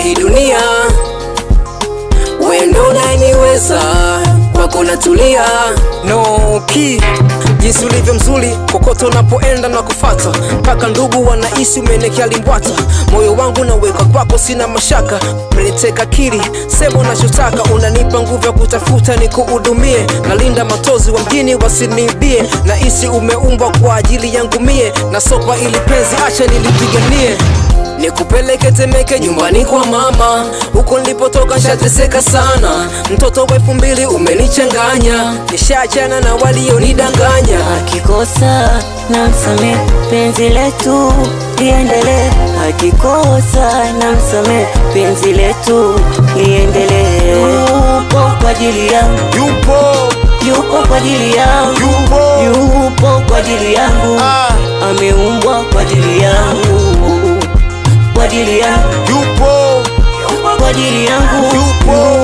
hii dunia, wewe ndo unaniweza, kwako natulia. No key, jinsi ulivyo mzuri, kokote unapoenda na kufata, mpaka ndugu wanahisi umenekea limbwata. Moyo wangu naweka kwako, sina mashaka, umeniteka akili, sema unachotaka, unanipa nguvu ya kutafuta nikuhudumie, nalinda matozi wa mjini wasiniibie, nahisi umeumbwa kwa ajili yangu mie, na sopa ili penzi acha nilipiganie, nikupeleke Temeke nyumbani kwa mama, huko nilipotoka nishateseka sana. Mtoto wa 2000 umenichanganya, nishaachana na walionidanganya. Akikosa namsamehe, penzi letu liendelee. Akikosa namsamehe, penzi letu liendelee. Yupo kwa ajili yangu, Yupo, yupo kwa ajili yangu, yupo, yupo kwa ajili yangu, ah, ameumbwa kwa ajili yangu, kwa ajili yangu, yupo, kwa ajili yangu, yupo.